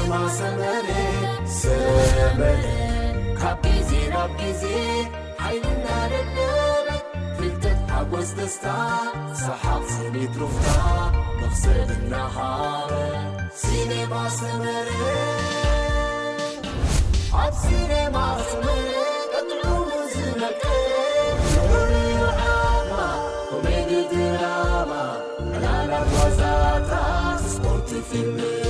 ሰመረ ሰመረ ካብ ግዜ ናብ ግዜ ሓይልና ደለበ ፍልጠት ሓጎስ ደስታ ሰሓቕ ስኒት ሩፍታ መኽሰብ እናሃበ ሲኔማ ሰመረ ኣብ ሲኔማ ሰመረ ቀጥዑ ዝነቀ ኮሜዲ ድራማ ዕላላት ዋዛታት ስፖርት ፊልምታት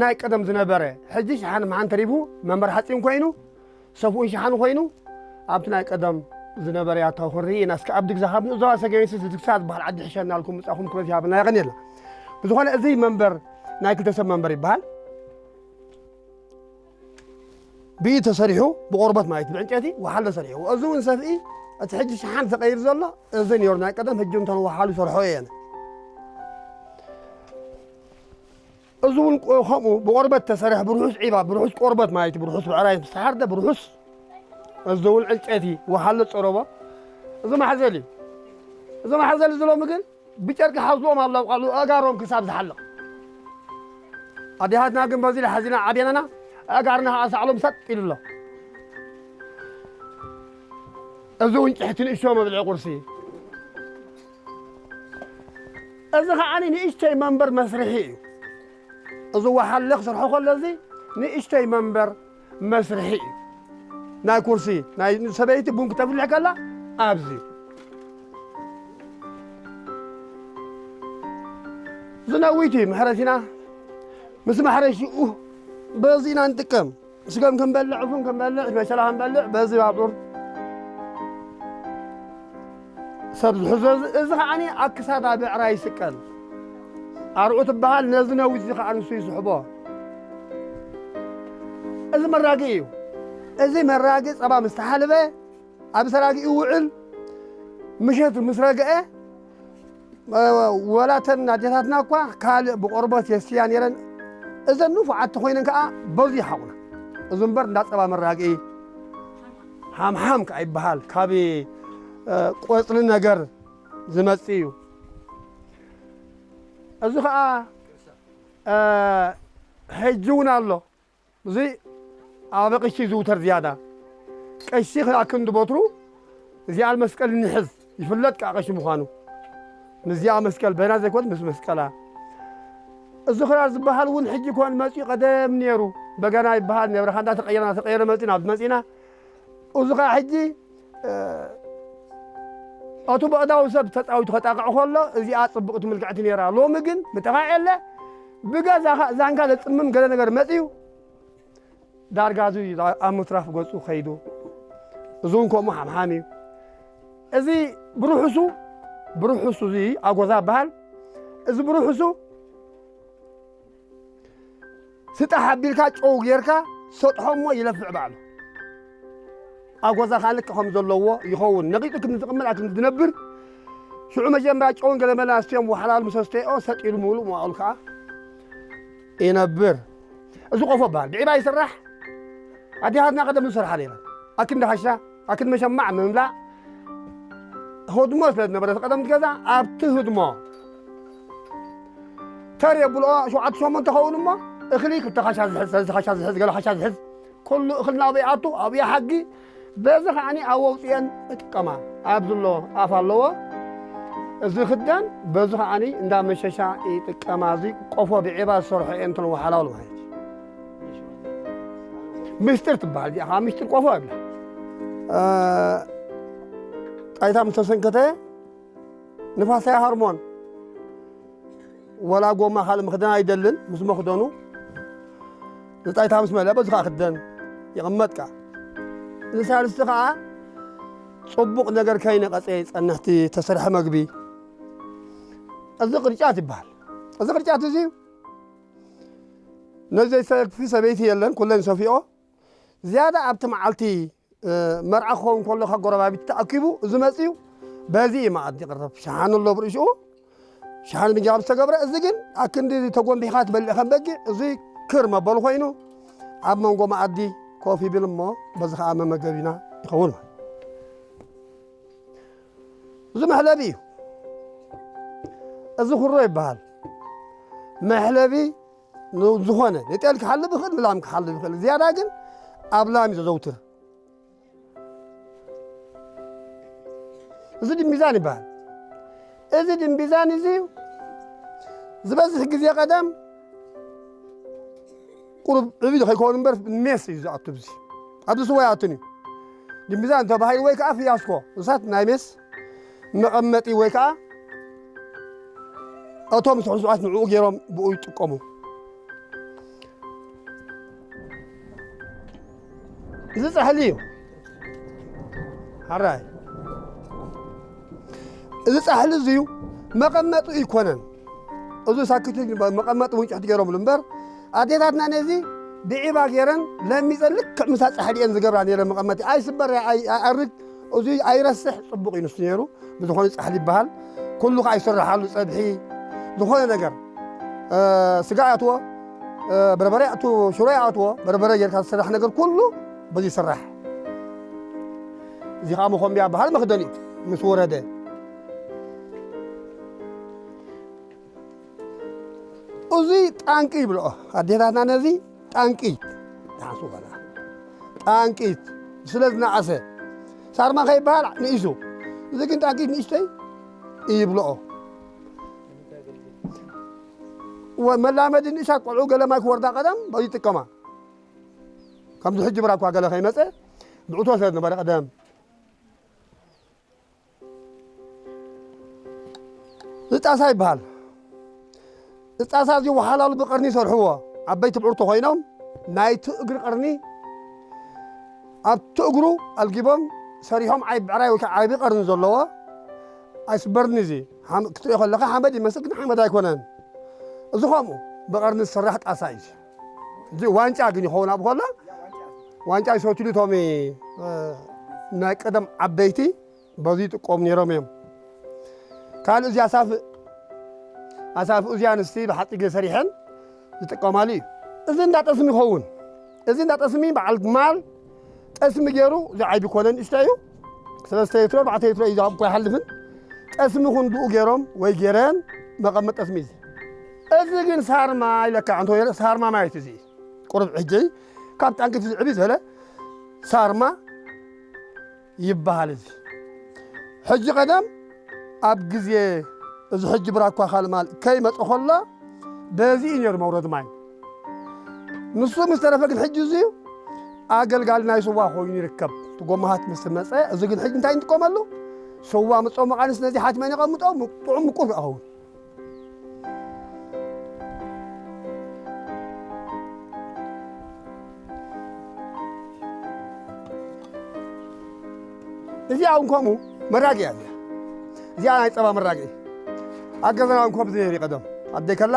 ናይ ቀደም ዝነበረ ሕጂ ሸሓን መሓን ተሪፉ መንበር ሓፂን ኮይኑ ሰፍኡን ሸሓን ኮይኑ ኣብቲ ናይ ቀደም ዝነበረ ያታው ክንርኢ ኢና። እስከ ኣብ ድግዛ ካብ ንእዞባ ሰገሚስ ድግሳ ዝበሃል ዓዲ ሕሸና ኣልኩም ምፃኹም ክበት ይሃብና። የቐንየልና። ብዝኾነ እዚ መንበር ናይ ክልተ ሰብ መንበር ይበሃል። ብኢድ ተሰሪሑ ብቆርበት ማለት ብዕንጨይቲ ወሓለ ሰሪሑ። እዚ እውን ሰፍኢ እቲ ሕጂ ሸሓን ተቐይር ዘሎ እዚ ነይሩ ናይ ቀደም ሕጂ እንተን ወሓሉ ይሰርሖ እየን። እዚ እውን ከምኡ ብቆርበት ተሰርሐ ብርሑስ ዒባ ብርሑስ ቆርበት ማለት ብርሑስ ብዕራይ ዝተሓርደ ብርሑስ እዚ እውን ዕንጨይቲ ወሓለ ፀረቦ። እዚ ማሕዘል እዩ። እዚ ማሕዘል እዚ ሎሚ ግን ብጨርቂ ሓዝኦም ኣለዉ ቃሉ ኣእጋሮም ክሳብ ዝሓልቕ ኣዴታትና ግን በዚ ሓዚና ዓብየናና ኣእጋርና ከዓ ሳዕሎም ሰጥ ኢሉ ኣሎ። እዚ እውን ጭሕቲ ንእሽቶ መብልዒ ቁርሲ። እዚ ከዓ ንእሽተይ መንበር መስርሒ እዩ። እዚ ወሓለ ክሰርሖ ከሎ እዚ ንእሽተይ መንበር መስርሒ እዩ። ናይ ኩርሲ ናይ ሰበይቲ ቡን ክተፍልሕ ከላ ኣብዚ ዝነዊት እዩ። መሕረሲና ምስ መሕረሽኡ በዚ ኢና ንጥቀም። ስገም ክንበልዕ ፉን ክንበልዕ መሸላ ክንበልዕ በዚ ባቡር ሰብ ዝሕዞ እዚ ከዓኒ ኣብ ክሳዳ ብዕራ ይስቀል። ኣርዑ ትበሃል ነዚ ነዊት እዚ ከዓ ንሱ ይስሕቦ። እዚ መራጊ እዩ። እዚ መራጊ ጸባ ምስ ተሓልበ ኣብ ሰራጊ ይውዕል። ምሸት ምስ ረግአ ወላተን ኣዴታትና እኳ ካልእ ብቆርበት የስትያ ነይረን። እዘን ንፉዓት ተኮይነን ከዓ በዚ ይሓቑና። እዚ እምበር እንዳ ጸባ መራግኢ ሓምሓም ከዓ ይበሃል። ካብ ቆፅሊ ነገር ዝመፅእ እዩ። እዚ ከዓ ሕጂ እውን ኣሎ። እዚ ኣብ ቀሺ ዝውተር ዝያዳ ቀሺ ኣክንዲ ቦትሩ እዚኣ መስቀል ንሕዝ ይፍለጥ ከዓ ቀሺ ምዃኑ ምስዚኣ መስቀል በና ዘይኮን ምስ መስቀላ እዚ ክራር ዝበሃል እውን ሕጂ ኮን መፂኡ ቀደም ነይሩ በገና ይበሃል ነብረ ካንዳ ተቀየረ ተቀየረ መፂና መፂና እዚ ከዓ ሕጂ እቱ በእዳዊ ሰብ ተፃዊቱ ከጣቅዕ ከሎ እዚኣ ፅብቅቲ ምልክዕቲ ነይራ ሎሚ ግን ምጥቃዕ የለ ብገዛ ዛንካ ዘፅምም ገለ ነገር መፅዩ ዳርጋ እዚ ኣብ ምትራፍ ገፁ ከይዱ። እዚ እውን ከምኡ ሓምሓም እዩ። እዚ ብርሑሱ ብርሑሱ እዚ ኣጎዛ በሃል። እዚ ብርሑሱ ስጣሕ ኣቢልካ ጨው ጌርካ ሰጥሖ እሞ ይለፍዕ ባዕሉ። ኣብ ገዛ ከዓ ልክዕ ከም ዘለዎ ይኸውን። ነቒጹ ክንዲ ዝቕመጥ፣ ኣብ ክንዲ ዝነብር፣ ሽዑ መጀመርያ ጨውን ገለመለ ኣስትዮም፣ ወሓላሉ ምስ ኣስተየኦ፣ ሰጥ ኢሉ ምሉእ መዋእሉ ከዓ ይነብር። እዚ ቆፎ በሃል። ብዒባ ይስራሕ። ኣዴታትና ቀደም ዝሰርሓ ነይረን። ኣክንዲ ሓሻ፣ ኣክንዲ መሸማዕ ምምላእ፣ ህድሞ ስለ ዝነበረ፣ እቲ ቀደምቲ ገዛ ኣብቲ ህድሞ ተር የብልኦ፣ ሸውዓተ ሸሞንተ ኸውን እሞ፣ እኽሊ ክልተ ኻሻ ዝሕዝ፣ ሰለስተ ኻሻ ዝሕዝ፣ ገለ ኻሻ ዝሕዝ፣ ኩሉ እኽልና ኣብኡ ይኣቱ፣ ኣብኡ ይሓጊ። በዚ ከዓኒ ኣብ ወውፅኤን ይጥቀማ። ኣብዚ ኣሎ ኣፍ ኣለዎ፣ እዚ ክደን፣ በዚ ከዓኒ እንዳ መሸሻ ይጥቀማ። እዚ ቆፎ ብዒባ ዝሰርሖ እየን፣ እንተን ወሓላሉ ማለት እዩ። ምስጢር ትበሃል እዚኣ፣ ከዓ ምስጢር ቆፎ ይብላ። እ፣ ጣይታ ምስ ተሰንከተ ንፋስ ኣይሃርሞን። ወላ ጎማ ካልእ ምኽደን ኣይደልን፣ ምስ መኽደኑ ንጣይታ ምስ መለአ በዚ ከዓ ክደን ይቕመጥ ከዓ። ንሳልስቲ ከዓ ጽቡቕ ነገር ከይነቐጸ ይጸንሕ እቲ ተሰርሐ መግቢ። እዚ ቅርጫት ይበሃል። እዚ ቅርጫት እዚ ነዚ ዘይሰፊ ሰበይቲ የለን፣ ኩለን ሰፊኦ። ዝያዳ ኣብቲ መዓልቲ፣ እ፣ መርዓ ክኸውን ከሎ ካብ ጎረባቢት ተኣኪቡ እዚ መጽዩ በዚ እዩ መኣዲ ይቕረብ። ሸሓኒ ኣሎ ብርሽኡ፣ ሸሓኒ ብእንጀራ ዝተገብረ፣ እዚ ግን ኣክንዲ ተጎንቢሕካ ትበልዕ ከም በጊዕ፣ እዚ ክር መበሉ ኮይኑ ኣብ መንጎ መኣዲ ኮፍ ይብል እሞ በዚ ኸዓ መመገቢና ይኸውን። እዚ መሕለቢ እዩ። እዚ ኩሮ ይበሃል። መሕለቢ ን-፣ ዝኾነ ንጤል ክሓልብ ይኽእል፣ ንላም ክሓልብ ይኽእል። ዝያዳ ግን ኣብ ላም እዩ ዘዘውትር። እዚ ድምቢዛን ይበሃል። እዚ ድምቢዛን እዚ ዝበዝሕ ግዜ ቀደም ቁሩብ ዕብይ ከይከውን እምበር ሜስ እዩ ዝኣቱ። ኣብዚ፣ ኣብዚ ስዋ ይኣቱን እዩ። ድምቢዛን ተባሂሉ ወይ ከዓ ፍያስኮ፣ እሳት ናይ ሜስ መቐመጢ ወይ ከዓ እቶም ስሑስዓት ንዕኡ ገይሮም ብኡ ይጥቀሙ። እዚ ጻሕሊ እዩ። ሓራይ። እዚ ጻሕሊ እዚ እዩ። መቐመጢ ኣይኮነን። እዚ ሳክት መቐመጢ ውንጭሕቲ ገይሮምሉ እምበር፣ ኣዴታትና ነዚ ብዒባ ገይረን ለሚጸን ልክዕ ምሳ ጻሕሊ እየን ዝገብራ ነይረን መቐመጢ። ኣይስበር፣ ኣይ-፣ ኣይኣርግ፣ እዚ ኣይረስሕ፣ ጽቡቕ እዩ ንሱ ነይሩ። ብዝኾነ ጻሕሊ ይበሃል። ኩሉ ከኣ ይስረሓሉ፣ ጸብሒ፣ ዝኾነ ነገር፣ እ፣ ስጋ ይኣትዎ፣ እ፣ በርበረ ይኣትዎ፣ ሽሮ ይኣትዎ፣ በርበረ ጌርካ ዝስራሕ ነገር ኩሉ በዚ ይስራሕ። እዚ ከኣ መኾምቢያ ይበሃል፣ መኽደኒኡ ምስ ወረደ። እዚ ጣንቂ ይብልኦ ኣዴታትና፣ ነዚ ጣንቂ ይሓስቡ በላ። ጣንቂት ስለ ዝነኣሰ ሳርማ ከይበሃል ንኢሱ። እዚ ግን ጣንቂት ንእሽተይ ይብልኦ። ወ-፣ መላመዲ ንእሻት ቆልዑ ገለ ማይ ክወርዳ ቀደም በዚ ይጥቀማ። ከምዚ ሕጂ ብራ እኳ ገለ ከይመጸ ብዕቶ ስለ ዝነበረ ቀደም። እዚ ጣሳ ይበሃል። እዚ ጣሳ እዚ ወሓላሉ ብቐርኒ ይሰርሕዎ። ዓበይቲ ብዕርቶ ኮይኖም ናይቲ እግሪ ቀርኒ ኣብቲ እግሩ ኣልጊቦም ሰሪሖም፣ ዓቢ ብዕራይ ወይ ከዓ ዓቢ ቀርኒ ዘለዎ ኣይስበርን። እዚ ሓም-፣ ክትሪኦ ከለኻ ሓመድ ይመስል፣ ግን ሓመድ ኣይኮነን። እዚ ከምኡ ብቐርኒ ዝስራሕ ጣሳ እዩ። እዚ ዋንጫ ግን ይኸውን ኣብ ኮላ ዋንጫ ይሰትሉ እቶም፣ እ፣ ናይ ቀደም ዓበይቲ በዚ ይጥቀሙ ነይሮም እዮም። ካልእ እዚ ኣሳፍእ፣ ኣሳፍእ እዚ ኣንስቲ ብሓፂን ሰሪሐን ዝጥቀማሉ እዩ። እዚ እንዳ ጠስሚ ይኸውን። እዚ እንዳ ጠስሚ በዓል ማል ጠስሚ ገይሩ፣ እዚ ዓቢ ኮነ ንእሽቶ እዩ። ሰለስተ ሊትሮ፣ ኣርባዕተ ሊትሮ እዩ፣ ዝሃብኮ ኣይሓልፍን። ጠስሚ ክንድኡ ገይሮም ወይ ገይረን መቐመጥ ጠስሚ እዚ። እዚ ግን ሳርማ ኢለካ፣ እንተ ሳርማ ማለት እዚ ቁሩብ ሕጂ ካብ ጣንቂት ዝዕቢ ዝበለ ሳርማ ይበሃል። እዚ ሕጂ ቀደም ኣብ ግዜ እዚ ሕጂ ብራኳ ካልእ ማል ከይመፀ ከሎ በዚ እዩ ነይሩ መውረድ ማይ። ንሱ ምስ ተረፈ ግን ሕጂ እዚ ኣገልጋሊ ናይ ስዋ ኮይኑ ይርከብ። እቲ ጎማሃት ምስ መፀ፣ እዚ ግን ሕጂ እንታይ ንጥቀመሉ? ስዋ ምፀ መቓንስ ነዚ ሓቲመ ነቐምጦ፣ ጥዑም ምቁር ክኸውን። እዚኣ እውን ከምኡ መራቂ እያ። እዚኣ፣ እዚኣ ናይ ጸባ መራቂ። ኣብ ገዛና እውን ከምዚ ነይሩ ቀደም። ኣደይ ከላ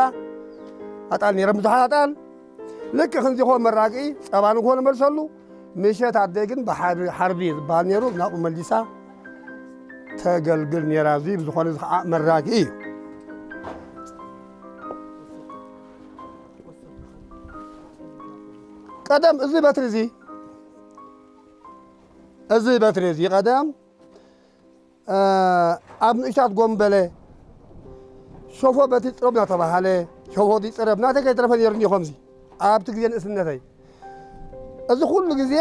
ኣጣል ነይረን፣ ብዙሓት ኣጣል። ልክዕ ከምዚ ኮን መራቂ፣ ጸባ ንግሆ ንመልሰሉ፣ ምሸት ኣደይ ግን ብሓርቢ ዝበሃል ነይሩ ናብኡ መሊሳ ተገልግል ነይራ። እዚ ብዝኾነ እዚ ከዓ መራጊ እዩ። ቀደም እዚ በትሪ እዚ እዚ በትሪ እዚ ቀደም ኣብ ንእሽታት ጎንበለ ሸፎ በቲ ጽረብ እናተባሃለ ሸፎ እቲ ጽረብ ናተይ ከይተረፈ ነይሩኒ ከምዚ ኣብቲ ግዜ ንእስነተይ እዚ ኩሉ ግዜ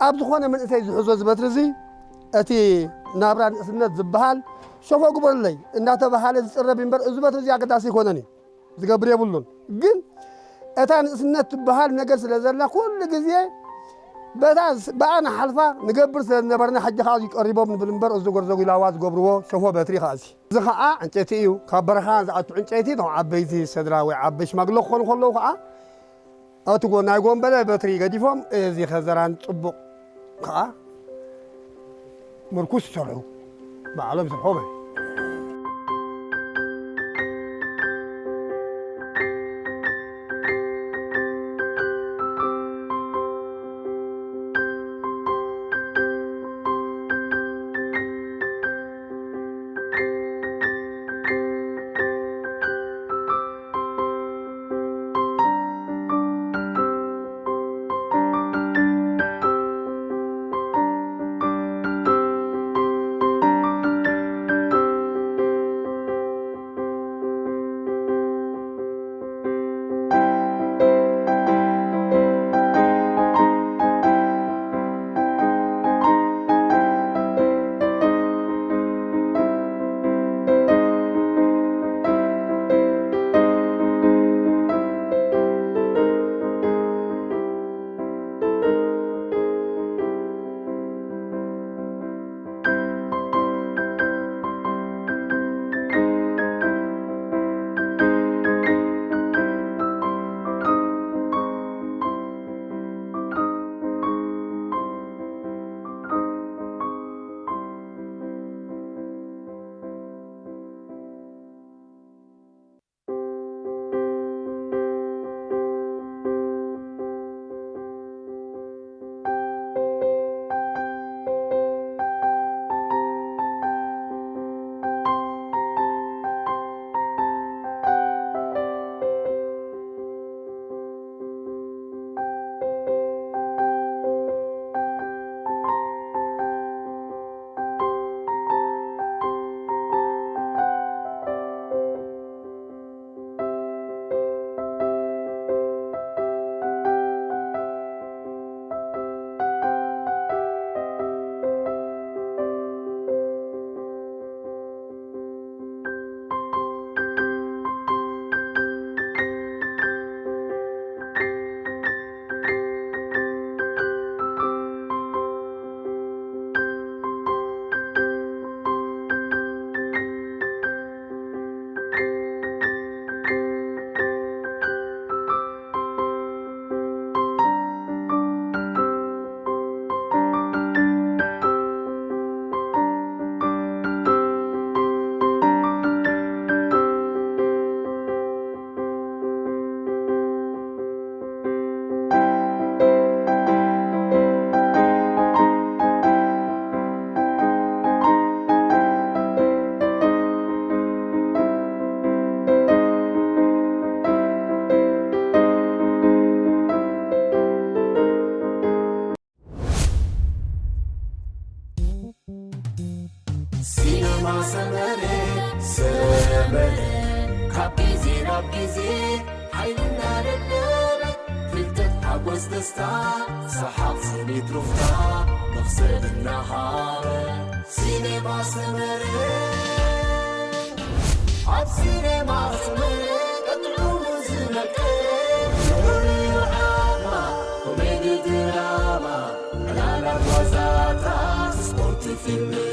ኣብ ዝኾነ መንእሰይ ዝሕዞ ዝበትሪ እዚ እቲ ናብራ ንእስነት ዝበሃል ሸፎ ግበሩለይ እናተባሃለ ዝጽረብ እምበር እዚ በትሪ እዚ ኣገዳሲ ኣይኮነን እዩ ዝገብር የብሉን። ግን እታ ንእስነት ትበሃል ነገር ስለ ዘላ ኩሉ ግዜ በታ ብኣ ንሓልፋ ንገብር ስለ ዝነበርና ሕጂ ከዓ እዚ ቀሪቦም ንብል እምበር እዚ ጎርዞ ጊላዋ ዝገብርዎ ሸፎ በትሪ ከዓ እዚ እዚ ከዓ ዕንጨይቲ እዩ። ካብ በረኻ ዝኣቱ ዕንጨይቲ እቶም ዓበይቲ ሰድራ ወይ ዓበይ ሽማግለ ክኾኑ ከለዉ ከዓ እቲ ጎ- ናይ ጎንበለ በትሪ ገዲፎም እዚ ከዘራን ጽቡቕ ከዓ ምርኩስ ይሰርሑ ባዕሎም ይሰርሑ ማለት ሲነማ ሰመረ ሰመረ ካብ ግዜ ናብ ግዜ ሓይልና ደደበ ፍልጠት ሓጎስ ደስታ ሰሓቕ ስኒት ሩፍታ መኽሰብ እናሃበ ሲነማ ሰመረ ኣብ ሲነማ ሰመረ ቀጥዑ ዝመቀረ ንዑ ዓማ ኮሜዲ ድራማ ዕላላት ዋዛታት ስፖርት ፊልም